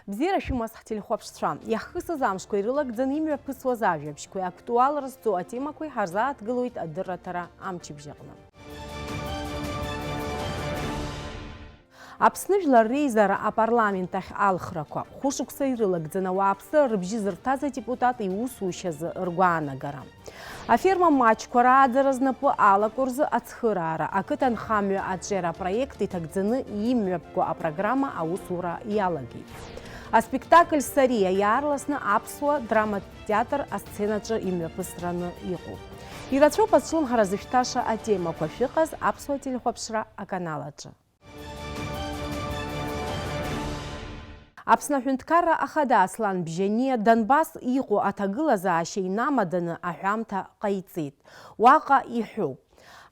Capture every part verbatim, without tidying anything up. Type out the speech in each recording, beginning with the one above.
Бзиара шәымаз, ҳтелехәаԥшцәа! Иаҳхысыз амшқәа ирылагӡаны имҩаԥысуаз ажәабжьқәеи актуалра зҵоу атемақәеи ҳарзааҭгылоит адырраҭара амчыбжь аҟны. Аԥсны Жәлар Реизара апарламент ахь алхрақәа, хәышықәса ирылагӡаны ауааԥсыра рыбжьы зырҭаз адепутат иусушьазы ргәаанагара. Аферма маҷқәа рааӡара знапы алаку рзы ацхыраара, ақыҭанхамҩа аҿиара апроект иҭагӡаны имҩаԥго апрограмма аусура иалагеит. Аспектакль Сариа иаарласны аԥсуа драматә театр асценаҿы имҩаԥысраны иҟоуп. Ирацәоуп азҿлымҳара зышәҭаша атемақәа шәыҟаз аԥсуа телехәаԥшра аканал аҿы. Аԥсны Аҳәынҭқарра Ахада Аслан Бжьаниа Донбасс иҟоу аҭагылазаашьа инамаданы аҳәамҭа ҟаиҵеит. Уаҟа иҳәоуп: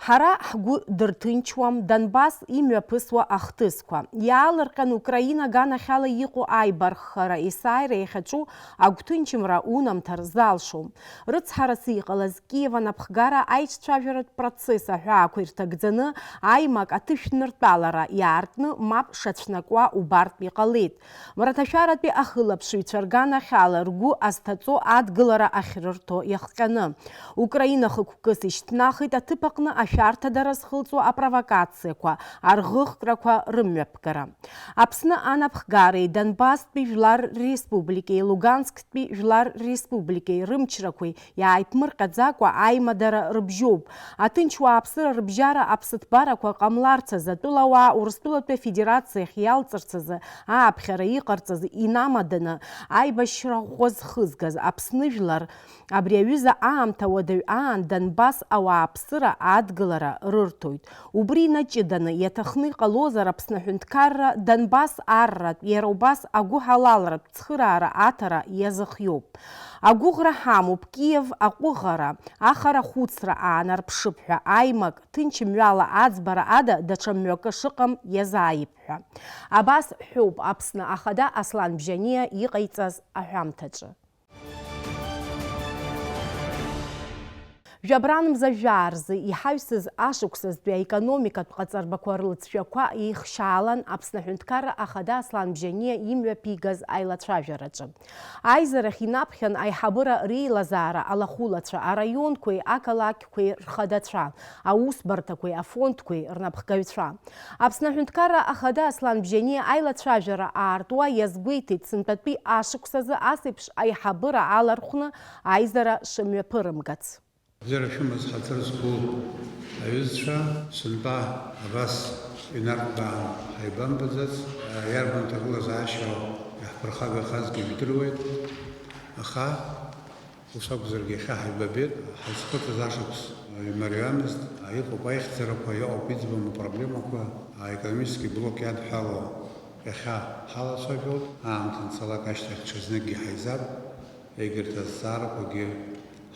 ҳара ҳгәы дырҭынчуам Донбасс имҩаԥысуа ахҭысқәа. Иаалырҟьан Украина аганахьала иҟоу аибарххара есааира иахьаҿу агәҭынчымра унамҭар залшом. Рыцҳарас иҟалаз Киев анапхгара аиҿцәажәаратә процесс аҳәаақәа ирҭагӡаны, аимак аҭышәныртәалара иаартны мап шацәнакуа убартә иҟалеит. Мраҭашәаратәи ахылаԥшыҩцәа рганахьала ргәы азҭаҵо адгылара ахьрырҭо иахҟьаны, Украина хықәкыс ишьҭнахит аҭыԥ аҟны ашәарҭадара зхылҵуа апровокациақәа, арӷыӷкрақәа рымҩаԥгара. Аԥсны анапхгареи Донбасстәи Жәлар Республикеи Лугансктәи Жәлар Республикеи рымчрақәеи иааиԥмырҟьаӡакәа аимадара рыбжьоуп. Аҭынч уааԥсыра рыбжьара аԥсыҭбарақәа ҟамларц азы, атәылауаа Урыстәылатәи Афедерациахь иалҵырц азы ааԥхьара иҟарҵаз инамаданы, аибашьра ӷәӷәа зхызгаз Аԥсны жәлар абри аҩыза аамҭа уадаҩ аан Донбасс ауааԥсыра адгылара рырҭоит. Убри инаҷыданы, иаҭахны иҟалозар, Аԥсны аҳәынҭқарра Донбасс арратә, иара убас агәыҳалалратә цхыраара аҭара иазыхиоуп. Агәыӷра ҳамоуп, Киев аҟәыӷара, ахара хәыцра аанарԥшып ҳәа аимак, ҭынч мҩала аӡбара ада даҽа мҩакы шыҟам иазааип ҳәа. Абас ҳәоуп Аԥсны Ахада Аслан Бжьаниа иҟаиҵаз аҳәамҭаҿы. Жәабран мза жәаа рзы иҳаҩсыз ашықәсазтәи аекономикатә ҟаҵарбақәа рылҵшәақәа еихшьаалан Аԥсны Аҳәынҭқарра Ахада Аслан Бжьаниа имҩаԥигаз аилацәажәараҿы. Аизарахь инаԥхьан аиҳабыра реилазаара алахәылацәа, араионқәеи ақалақьқәеи рхадацәа, аусбарҭақәеи афондқәеи рнапхгаҩцәа. Аԥсны Аҳәынҭқарра Ахада Аслан Бжьаниа аилацәажәара аартуа иазгәеиҭеит, сынтәатәи ашықәсазы ас еиԥш аиҳабыра алархәны аизара шымҩаԥырымгац. Бзиара шәымаз, ҳаҭыр зқәу аҩызцәа, сынтәа абас инаркәбаан ҳаибамбаӡац, иарбан ҭагылазаашьоу иаҳԥырхагахазгьы жәдыруеит, аха ус акәзаргьы иахьа ҳаибабеит, ҳазхыҵыз ашықәс имариамызт, иҟоуп аихьӡарақәа, иҟоуп иӡбам апроблемақәа, аекономический блок иадҳәало иахьа ҳалацәажәоит, аамҭа анцалак ашьҭахь ҽазныкгьы ҳаизап, егьырҭ азҵаарақәагьы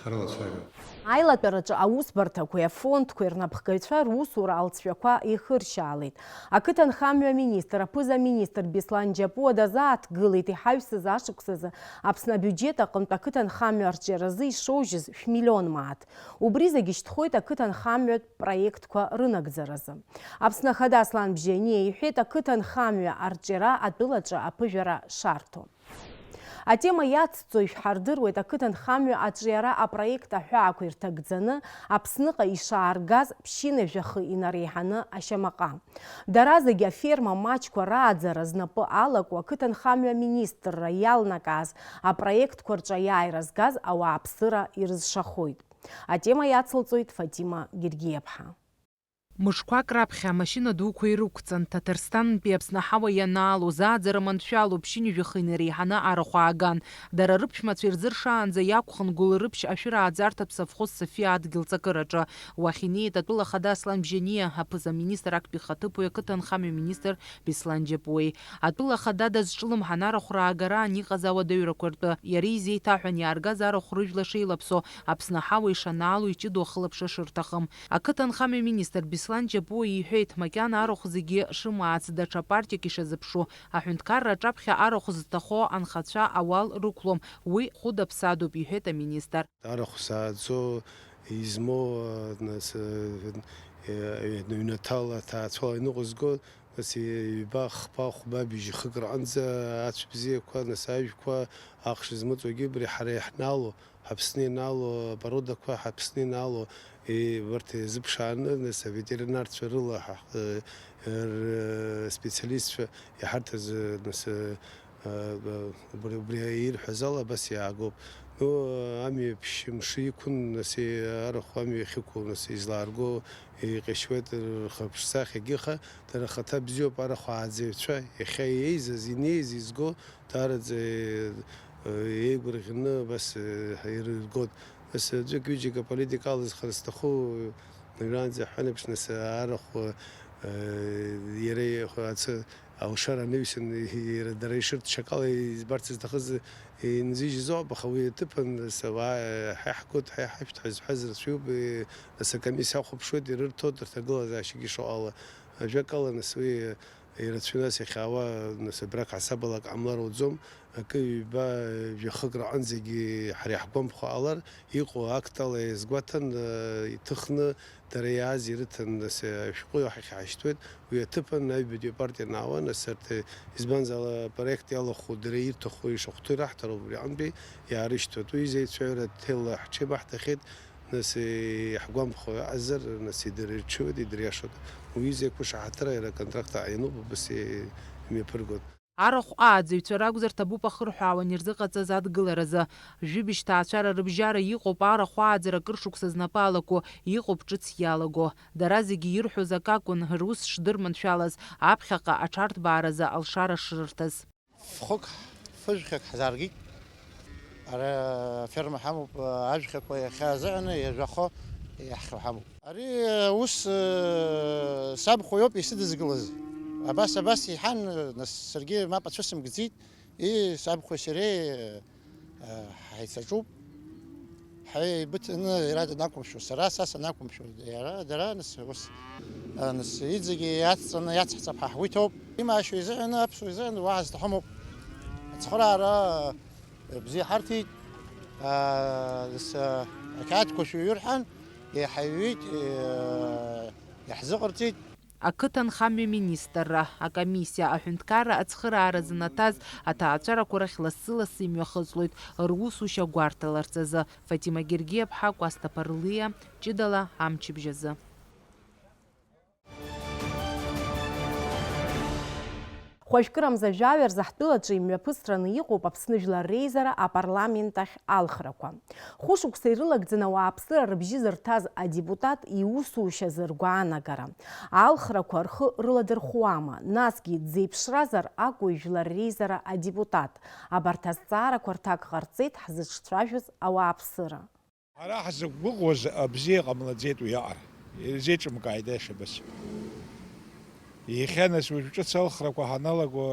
ҳрылацәажәоит. Аилатәараҿы аусбарҭақәеи афондқәеи рнапхгаҩцәа русура алҵшәақәа еихыршьаалеит. Ақыҭанхамҩа аминистр, аԥыза-министр Беслан Џьапуа дазааҭгылеит иҳаҩсыз ашықәсазы Аԥсны абиуџьет аҟынтә ақыҭанхамҩа арҿиаразы ишоужьыз шәмиллион мааҭ. Убри зегь ишьҭхоит ақыҭанхамҩатә проектқәа рынагӡаразы. Аԥсны Ахада Аслан Бжьаниа иҳәеит ақыҭанхамҩа арҿиара атәылаҿы аԥыжәара шарҭо. Атема иацҵо ишәҳардыруеит ақыҭанхамҩа аҿиара апроект аҳәаақәа ирҭагӡаны Аԥсныҟа ишааргаз ԥшьынҩажәа хы инареиҳаны ашьамаҟа. Дара зегьы аферма маҷқәа рааӡара знапы алаку ақыҭанхамҩа аминистрра иалнакааз апроектқәа рҿы аиааира згаз ауааԥсыра ирызшахоит. Атема иацылҵоит Фатима Гергиаԥҳа. Мышқәак раԥхьа амашьына дуқәа ирықәҵан, Ҭаҭарстаннтәи Аԥсны аҳауа ианаалоз, ааӡара маншәалоу ԥшьынҩажәа хы инареиҳаны арахә ааган. Дара рыԥшәмацәа ирзыршаанӡа иакәхын Гәылрыԥшь ашәырааӡарҭатә совхоз Софиа адгьыл ҵакыраҿы. Уахь инеит атәыла ахада Аслан Бжьаниа, аԥыза-министр актәи ихаҭыԥуаҩ, ақыҭанхамҩа министр Беслан Џьапуеи. Атәыла ахада дазҿлымҳан арахә раагараан иҟаз ауадаҩрақәа ртәы, иара изеиҭаҳәан иааргаз арахә рыжәла шеилаԥсо, Аԥсны аҳауа ишанаало иҷыдоу ахылаԥшра шырҭахым. Ақыҭанхамҩа министр Беслан Џьапуа иҳәеит, макьана арахә зегьы шымаац, даҽа партиак ишазыԥшу, аҳәынҭқарра аҿаԥхьа арахә зҭахо анхацәа ауал рықәлом, уи хәыда-ԥсадоуп, иҳәеит аминистр. Арахә сааӡо, измоу, нас, э, э, ҩнаҭала, ҭаацәала иныҟәызго, Нас ҩба, хԥа, хәба, бжьы-хык рҟынӡа ацә бзиақәа, нас ажәқәа, ахш змыҵуагьы, убри ҳара иаҳнаало, ҳаԥсны ианаало апородақәа, ҳаԥсны ианаало, е, убарҭ иазыԥшааны, нас аветеринарцәа рыла ҳа, е, р-, специалистцәа иҳарҭаз, нас, е, убри, убри ирҳәаз ала абас иаагоуп. Ну, амҩа ԥшь-, мшы иқәын, нас, е, арахә амҩа иахьықәу, нас, излаарго, иҟьашьуеит рхаԥшцәа ахьагьы, аха дара рхаҭа бзиоуп, арахә ааӡаҩцәа, иахьа еизаз, инеиз, изго, даараӡа, э, еигәырӷьаны абас, э, ирыргоит. Нас, э, ӡәык-ҩыџьак аполитика алызхыр зҭаху, уажәраанӡа иаҳҳәан еиԥш, нас, арахә, э, иара ихы ацы алшара анаҩсан, иара дара ишырҭ-, ҽакала избарц зҭахыз инзыжьыз ауп, аха уи аҭыԥан, нас, ауаа, ҳа иаҳгоит, ҳа иҳашәҭ ҳәа зҳәаз рацәаҩуп, э, нас, акомиссиа ахәаԥшуеит, ирырҭоит рҭагылазаашьагьы шаҟала. Ажәакала, нас, уи ирацәаны ас иахьаауа, нас, абрак ҳасабала ак ҟамлар ауӡом, акы, ҩба, жәахык рҟынӡагьы ҳара иаҳгәамԥхо ҟалар, иҟоу актала иазгәаҭан, э, иҭыхны дара иааз ирыҭан, нас, ашәҟәы ҳахьҳашьҭуеит, уи аҭыԥан аҩбатәи апартиа анаауа, нас, арҭ, избанзар, ала апроект иалахәу, дара ирҭаху ишахәҭоу ираҳҭароуп, убри аҟынтәи иаарышьҭуеит. Уи изеицәажәара ҭелла ҳҽеибаҳҭахьеит, нас, иаҳгәамԥхо ыҟазар, нас, идырирҽеиуеит, идыриашоит. Уи изы иақәышаҳаҭыра иара аконтракт ааинуп, убас имҩаԥыргоит. Арахә ааӡаҩцәа ракәзар ҭабуп ахырҳәаауан ирзыҟаҵаз адгыларазы. Жәибжь ҭаацәара рыбжьара иҟоуп арахә ааӡара акыр шықәса знапы алаку, иҟоуп ҿыц иалаго. Дара зегьы ирҳәоз акакәын, рус шдырманшәалаз, аԥхьаҟа аҽарҭбааразы алшара шрырҭаз. Фхык, фыжәхьак ҳзааргеит. Ара аферма ҳамоуп, ажәхьақәа иахьазыҳәаны иажәахо иаҳхьо ҳамоуп. Ари, ус, сабхәа иоуп исыдызкылаз. Абас, абас иҳәан, нас саргьы мап ацәысымкӡеит. И, сабхәеи сареи, ҳаицаҿуп. Ҳаибыҭаны иара данақәымшәо, сара са санақәымшәо, иара дара, нас, ус, нас, иҵегьы иацҵаны иацҳҵап ҳәа ҳгәы иҭоуп. Имаашьо изыҳәан, аԥсуа изыҳәан уаҳа зҭахым ауп. Ацхыраара бзиа ҳарҭеит, аа, нас, ақьаадқәа шәыҩырҳан, иаҳаҩит, иаҳзыҟарҵеит. Ақыҭанхамҩа министрра акомиссиа аҳәынҭқарра ацхыраара занаҭаз аҭаацәарақәа рахь лассы-лассы имҩахыҵлоит русушьа гәарҭаларц азы. Фатима Гергиаԥҳа, Кәасҭа Ԥарлиа, ҷыдала амчыбжь азы. Хәажәкырамза жәаҩа рзы ҳтәылаҿы имҩаԥысраны иҟоуп Аԥсны Жәлар Реизара апарламент ахь алхрақәа. Хәышықәса ирылагӡаны ауааԥсыра рыбжьы зырҭаз адепутат иусушьазы ргәаанагара. Алхрақәа рхы рыладырхәуама, насгьы дзеиԥшразар акәу ижәлар реизара адепутат? Абарҭ азҵаарақәа рҭак ҟарҵеит ҳзыҿцәажәоз ауааԥсыра. Ҳара ҳзықәгәыӷуаз абзиа ҟамлаӡеит уиаҟара. Ирзеиҿымкааит аиашабас. Иахьа нас уажә ҿыц алхрақәа ҳаналаго,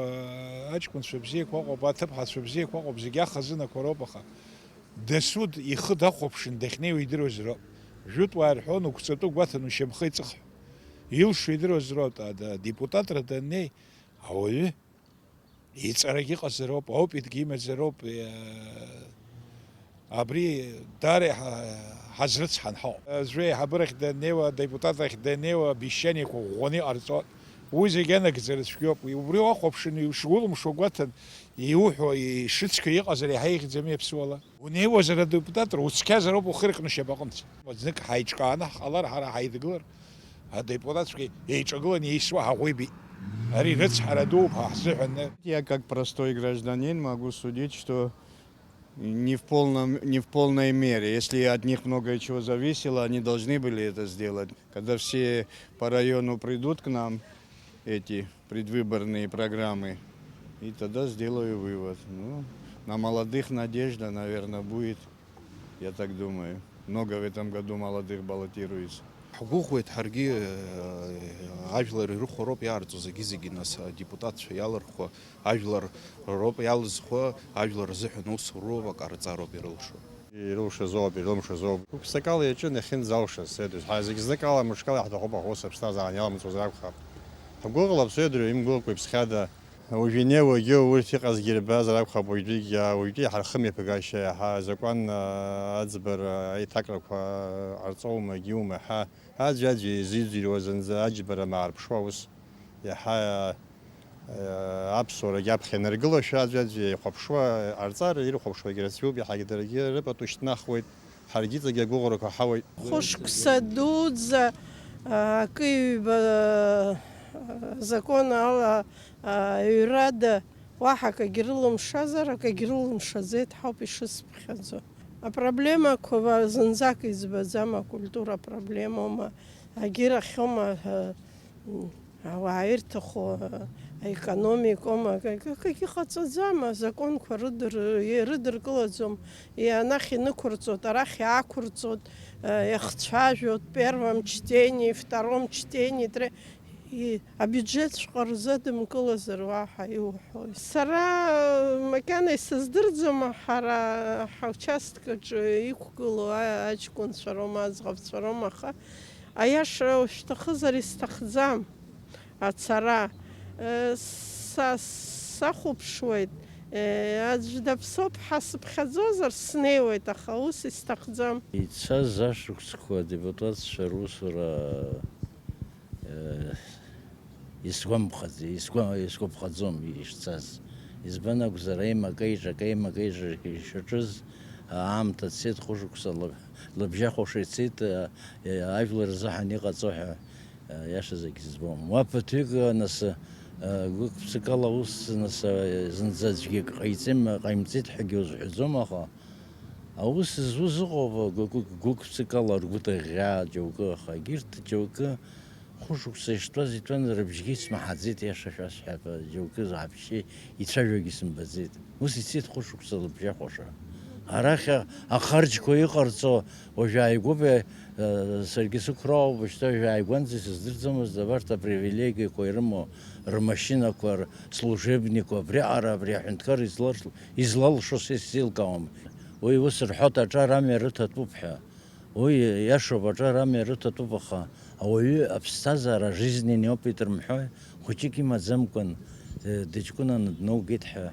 аҷкәынцәа бзиақәа ыҟоуп, аҭыԥҳацәа бзиақәа ыҟоуп, зегь ахазынақәа роуп, аха дасу д-, ихы дахәаԥшын дахьнеиуа идыруазароуп. Жәытә уаа ирҳәон, уқәҵатәы гәаҭан ушьамхы иҵых ҳәа. Илшо идыруазароуп, ада-, адепутатра даннеи, ауаҩы иҵарагь ыҟазароуп, опитгьы имазароуп, иа-, абри даара иҳа-, ҳазрыцҳан ҳауп. Аӡәы аиҳабырахь даннеиуа, адепутат ахь даннеиуа, обещаниақәа ӷәӷәаны иҟарҵо, уи зегь анагӡара цәгьоуп. Убри уахәаԥшын, ишулымшо гәаҭан, иуҳәо, ишыцқьоу иҟазар иаҳа ихьӡами аԥсуала? Унеиуазар адепутатра, уцқьазароуп ухы ирхны шьапаҟынӡа. Знык ҳаиҿкааны ҳҟалар, ҳара ҳаидгылар, адепутатцәа еиҿагыланы еисуа ҳаӷоу ибеит. Ари рыцҳара дууп ҳа ҳзыҳәан. Я как простой гражданин могу судить, что не в полном, не в полной мере. Если от них многое чего зависело, они должны были это сделать. Когда все по району придут к нам, эти предвыборные программы, и тогда сделаю вывод. Ну, на молодых надежда, наверное, будет, я так думаю. Много в этом году молодых баллотируется. Ҳгәыӷуеит ҳаргьы, э, ажәлар ирыхәо роуп иаарҵо зегьы-зегьы, нас, адепутатцәа иалырхуа ажәлар роуп иалызхуа, ажәлар рзыҳәан ус руроуп, акы ҟарҵароуп ирылшо. Ирылшазоуп, ирылымшазоуп. Гәыԥсакала иаҿын иахьынӡалшаз, сеидру. Ҳара зегь зныкала, мышкала иаҳҭахуп, аха ус аԥсҭазаара иаламҵуазар акәхап. Ҳгәыӷлап, сеидру, имгәыӷкәа иԥсхьада. Уажәы инеиуагьы урҭ иҟазгьы ирбазар акәхап, уажәтәигьы, уажәтәи ҳархымҩаԥгашьа иаҳа азакәан, а, аӡбара аиҭакрақәа ҟарҵоума, егьиума ҳәа аӡәи-аӡәи изиӡырҩуа зынӡа аџьбара маарԥшуа аус Иаҳа, э, аԥсуарагьы аԥхьа инаргылошәа аӡәаӡәы ихәаԥшуа, арҵара ирыхәаԥшуагьы рацәоуп, иаҳагьы даргьы рыпату шьҭнахуеит, ҳаргьы иҵегьы агәыӷрақәа ҳауеит. Хәышықәса дуӡӡа, а, акы-ҩба, а, закон ала, а, аҩрада уаҳа акагьы рылымшазар, акагьы рылымшаӡеит ҳауп ишысԥхьаӡо. Апроблемақәа ва-, зынӡак избаӡам, акультура проблемоума, агьырахьоума, а, м, ауаа ирҭаху, а, аекономикоума, акагь-, акагьы ҟаҵаӡам, азаконқәа рыдыр-, ирыдыркылаӡом, и-, анахь инықәырҵоит, арахь иаақәырҵоит, а, иахцәажәоит первом чтении, втором чтении, тре-, и-, абиуџьетҵәҟьа рзадымкылазар уаҳа иуҳәои? Сара, а, макьана исыздырӡом, ҳара ҳаучасткаҿы иқәгылоу а-, аҷкәынцәа роума, аӡӷабцәа роума, аха аиаша ушәҭахызар, исҭахӡам ацара. Э, са сахәаԥшуеит, э, аӡә даԥсоуп ҳәа сыԥхьаӡозар, снеиуеит, аха ус исҭахӡам. Ицаз ашықәсқәа адепутатцәа русура, э, исгәамԥхаӡ-, исгәа-, исгәаԥхаӡом ишцаз. Избан акәзар, аимак-аиҿак, аимак-аиҿак ишаҿыз, аамҭа цеит, хәышықәса лаб-, лыбжьахәаша ицеит, а, а, ажәлар рзыҳәан иҟаҵо ҳәа, а, иашазаргь збом. Уа ԥыҭҩык, а, нас, а, гәык-ԥсыкала аус, нас, а, зынӡа аӡәгьы ак ҟаиҵем, ҟаимҵеит ҳәагьы узҳәаӡом, аха аус зуз ыҟоуп, гәык-, гәык-ԥсыкала ргәы ҭыӷьӷьаа џьоукы, аха егьырҭ џьоукы Хәышықәса иштәаз итәан, рыбжьгьы исмаҳаӡеит, иаша шәасҳәап, џьоукы аԥшьы ицәажәогьы сымбаӡеит. Ус ицеит хәышықәса лыбжьахәаша. Арахь ахарџьқәа иҟарҵо уажә ааигәоуп, э, саргьы сықәра ауп, шьҭа уажә ааигәанӡа исыздырӡомызт абарҭ апривилегиақәа ирымоу рмашьынақәа, рслужебникқәа, абриаҟара, абри аҳәынҭқар изларш-, излалшо са исзеилкаауам. Уи ус рҳәоит, аҿар амҩа рыҭатәуп ҳәа. Уи иашоуп, аҿар амҩа рыҭатәуп, аха ауаҩы аԥсҭазаара, жизненный опыт рымҳәои, хәыҷык имаӡамкәан, э, дыҷкәынаны дноугеит ҳәа,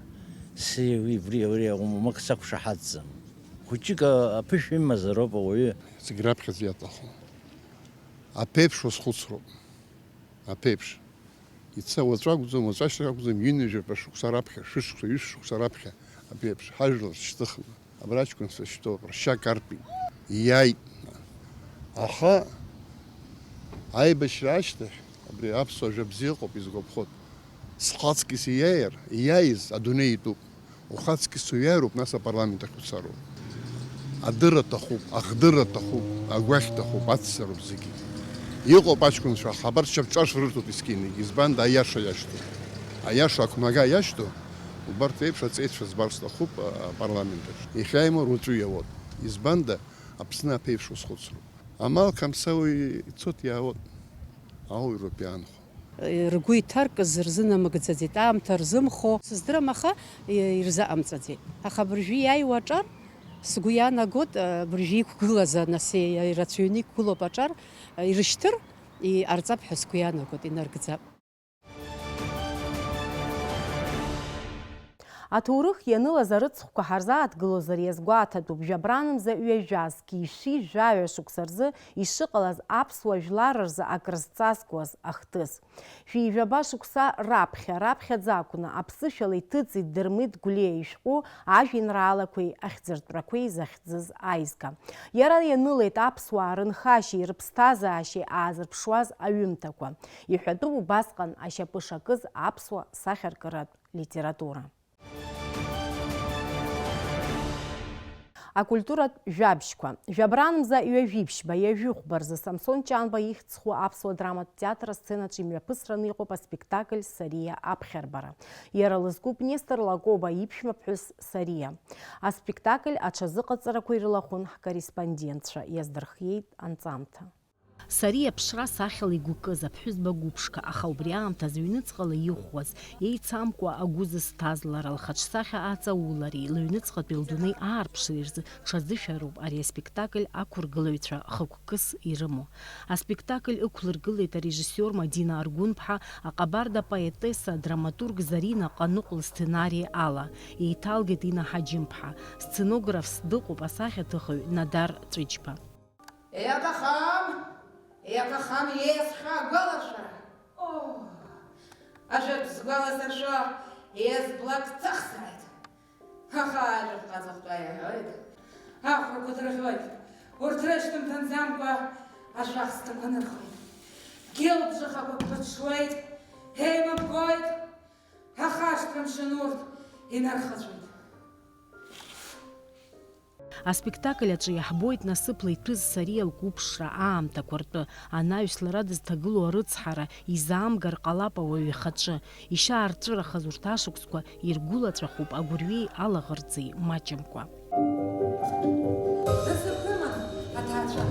си уи абри, абри умак сақәшаҳаҭӡам. Хәыҷык а-, аԥышәа имазароуп ауаҩы. Зегь раԥхьаӡа иаҭаху аԥеиԥш уазхәыцроуп. Аԥеиԥш. Ица уаҵәы акәӡам, уаҵәашьҭахь акәӡам, ҩынҩажәаба шықәса раԥхьа, шәышықәса, ҩышықәса раԥхьа, абри еиԥш ҳажәлар шьҭыхны, абра аҷкәынцәа шьҭоуп, ршьа карпит, иааит. Аха аибашьра ашьҭахь, абри аԥсуа жәа бзиа ыҟоуп, изгәаԥхоит. Схаҵкыс ииааир, ииааиз адунеи итәуп. Ухаҵкьыс уиааироуп, нас апарламент ахь уцароуп. Адырра аҭахуп, ахдырра аҭахуп, агәаӷь аҭахуп, аццароуп зегьы. Иҟоуп аҷкәынцәа, аха абарҭ шьапҿаршә рырҭоит есқьынагьы. Избанда аиаша иашьҭоу? Аиаша ақәнага иашьҭоу? Убарҭ еиԥш аҵеицәа збар сҭахуп, а, апарламент аҿы. Иахьа имоур уаҵәы иауеит. Избанда Аԥсны аԥеиԥш узхәыцроуп. Амал қамса уи ицоит иаауеит. Ауаҩроуп иаанхо. Ргәы иҭаркыз рзынамыгӡаӡеит, аамҭа рзымхо. Сыздырам, аха ирзыҟамҵаӡеит. Аха абыржәы иааиуа аҿар, сгәы иаанагоит, абыржәы иқәгылаз, нас, ирацәаҩны иқәгылоуп аҿар, ирышьҭыр, иҟарҵап ҳәа сгәы иаанагоит, инаргӡап. Аҭоурых ианылаз арыцхәқәа ҳарзааҭгылозар иазгәаҭатәуп, жәабранамза ҩажәа зқьи шәи жәаҩа шықәса рзы ишыҟалаз аԥсуа жәлар рзы акрызҵазкуаз ахҭыс. Шәи жәаба шықәса раԥхьа, раԥхьаӡа акәны аԥсышәала иҭыҵит Дырмит Гәлиа ишәҟәы ажәеинраалақәеи ахьӡыртәрақәеи захьӡыз аизга. Иара ианылеит аԥсуаа рынхашьеи рыԥсҭазаашьеи аазырԥшуаз аҩымҭақәа. Иҳәатәуп убасҟан ашьапы шакыз аԥсуа сахьаркыратә литература. Акультуратә жәабжьқәа. Жәабранмза ҩажәи ԥшьба, ҩажәи хәба рзы Самсон Ҷанба ихьӡ зху аԥсуа драматә театр асценаҿы имҩаԥысраны иҟоуп аспектакль Сариа аԥхьарбара. Иара лызкуп Нестор Лакоба иԥшәма ԥҳәыс Сариа. Аспектакль аҽазыҟаҵарақәа ирылахәын ҳкорреспондентцәа, иаздырхиеит анҵамҭа. Сариа ԥшра сахьала игәыкыз аԥҳәызба гәыԥшқа, аха убри аамҭазы ҩныҵҟала иӷәӷәаз, еицамкуа агәы зызҭаз лара лхаҿсахьа аҵаулареи лыҩныҵҟатәи лдунеи аарԥшреи рзы ҽазышәароуп ари аспектакль ақәыргылаҩцәа хықәкыс ирымоу. Аспектакль ықәлыргылеит арежиссиор Мадина Аргәынԥҳа, аҟабарда поетесса, адраматург Зарина Ҟаныҟә лсценари ала, еиҭалгеит Инна Ҳаџьымԥҳа, сценографс дыҟоуп асахьаҭыхҩы Надар Ҵәыџьба. Иаҭахым, иаҭахым иеиӷьу агәалашәара. Оо, Ажәак сгәаласыршәо, иазблак цахзааит. Аха ажәахә ҟаҵахәтәа иаҳәоит, ахәрақәа дырӷьоит, урҭ рышьҭымҭанӡамкәа ашәахсҭақәа нырхуеит. Дгьыл бжахақәак рыҽшуеит, еимабгоит, ахашҭра мшын урҭ инархаҵәоит. Аспектакль аҿы иаҳбоит насыԥла иҭәыз Сариа лқәыԥшра аамҭақәа ртәы, анаҩс лара дызҭагылоу арыцҳара, изаамгар ҟалап ауаҩ ихаҿы. Ишьаарҵәырахаз урҭ ашықәсқәа иргәылаҵәахуп агәырҩеи алаӷырӡи маҷымкәа. Дазыԥыман аҭаацәа.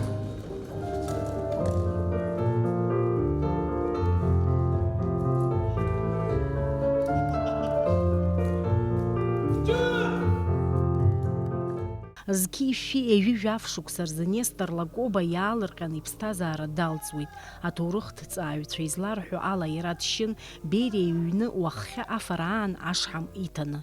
Зқьи-шәи ҩажәи жәаф шықәса рзы Нестор Лакоба иаалырҟьаны иԥсҭазаара далҵуеит. Аҭоурыхҭҵааҩцәа изларҳәо ала, иара дшьын, Бериа иҩны уаххьа афара аан ашҳам иҭаны.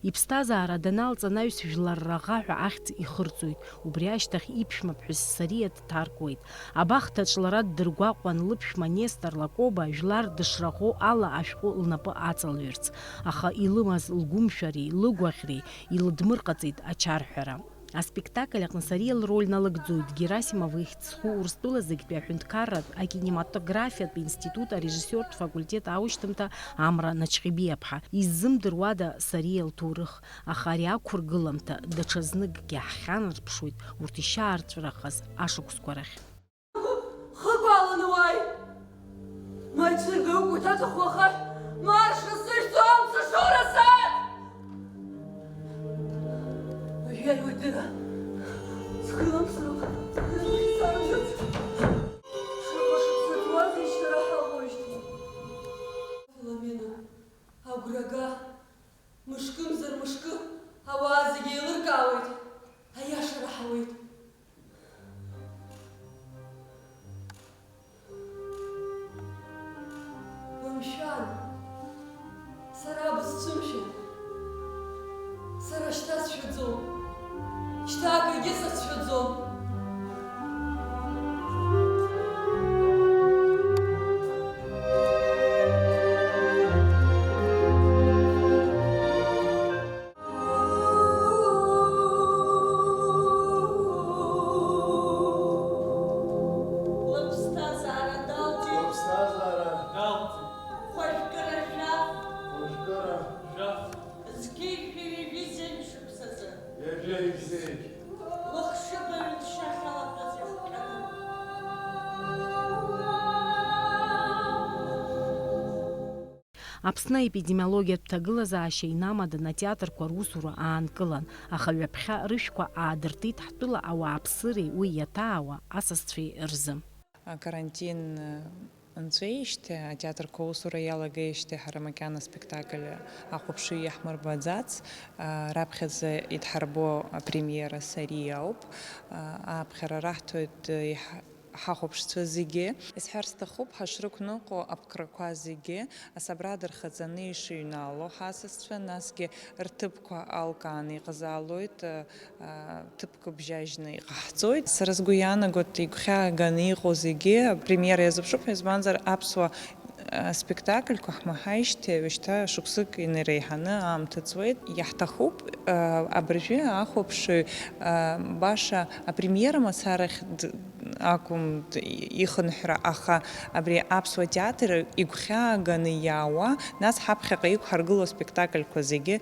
Иԥсҭазаара даналҵ анаҩс жәлар раӷа ҳәа ахьӡ ихырҵоит. Убри ашьҭахь иԥшәмаԥҳәыс Сариа дҭаркуеит. Абахҭаҿ лара ддыргәаҟуан лыԥшәма Нестор Лакоба жәлар дышраӷоу ала ашәҟәы лнапы аҵалҩырц, аха илымаз лгәымшәареи лыгәаӷьреи илыдмырҟаҵеит ачарҳәара. Аспектакль аҟны Сариа лроль налыгӡоит Герасимов ихьӡ зху Урыстәыла зегьтәи аҳәынҭқарратә акинематографиатә институт арежиссиортә факультет аушьҭымҭа Амра Начхьибиаԥҳа. Иззымдыруада Сариа лҭоурых, аха ари ақәыргыламҭа даҽазныкгьы ҳхьанарԥшуеит урҭ ишьаарҵәырахаз ашықәсқәа рахь. Хыгәааланы уааи! Ма ицәыргаугәа ҭаҭаху ахаҳә, ма аршра сыхьӡо амца шоура сааит! Уажәы уадыра, схы ламсроуп, саргьы саргьы. Шаҟа шықәса ҵуазеишь сара ҳаҟоижьҭеи? Филомена, агәра га, мышкымзар мышкы, ауаа зегьы еилыркаауеит, аиаша раҳауеит. Бымшәан, сара бысцәымшәан, сара шьҭа сшәаӡом, шьҭа акгьы сацәшәаӡом. Лыԥсҭазаара далҵит. Лыԥсҭазаара далҵит. Хәажәкыра жәаф. Хәажәкыра жәаф. Зқьи жәшәи ҩажәи зеижә шықәсазы. Ҩажәи зеижә. Уахшыбаҩ шьа ахьалаҳәаз иахҟьаны. Аԥсны аепидемиологиатә ҭагылазаашьа инамаданы атеатрқәа русура аанкылан, аха ҩаԥхьа рышәқәа аадыртит ҳтәыла ауааԥсыреи уи иаҭаауа асасцәеи рзы. Акарантин нҵәеижьҭеи, атеатрқәа аусура иалагеижьҭеи ҳара макьана аспектакль ахәаԥшыҩ иаҳмырбаӡац. Раԥхьаӡа идҳарбо апремиера Сариа ауп. Ааԥхьара раҳҭоит иҳ-, ҳахәаԥшцәа зегьы. Исҳәар сҭахуп, ҳашрықәныҟәо аԥкрақәа зегьы, асабрада рхаҵаны ишыҩнало ҳасасцәа, насгьы рҭыԥқәа алкааны иҟазаалоит, ҭыԥк бжьажьны иҟаҳҵоит. Сара сгәы иаанагоит, игәхьааганы иҟоу зегьы апремиера иазыԥшуп ҳәа, избанзар, аԥсуа спектакльқәа ҳмаҳаижьҭеи ҩышьҭа шықәсык инареиҳаны аамҭа ҵуеит. Иаҳҭахуп, абыржәы ахәаԥшыҩ, баша апремиера мацарахь д-, акәым д-, ихынҳәра, аха абри аԥсуа театр игәхьааганы иаауа, нас ҳаԥхьаҟа иқәҳаргылоу аспектакльқәа зегьы,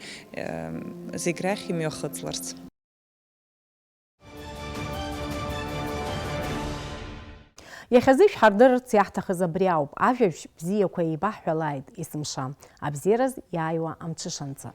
зегь рахь имҩахыҵларц. Иахьазы ишәҳардырырц иаҳҭахыз абри ауп, ажәабжь бзиақәа еибаҳҳәалааит есымша, абзиараз иааиуа амҽышанӡа.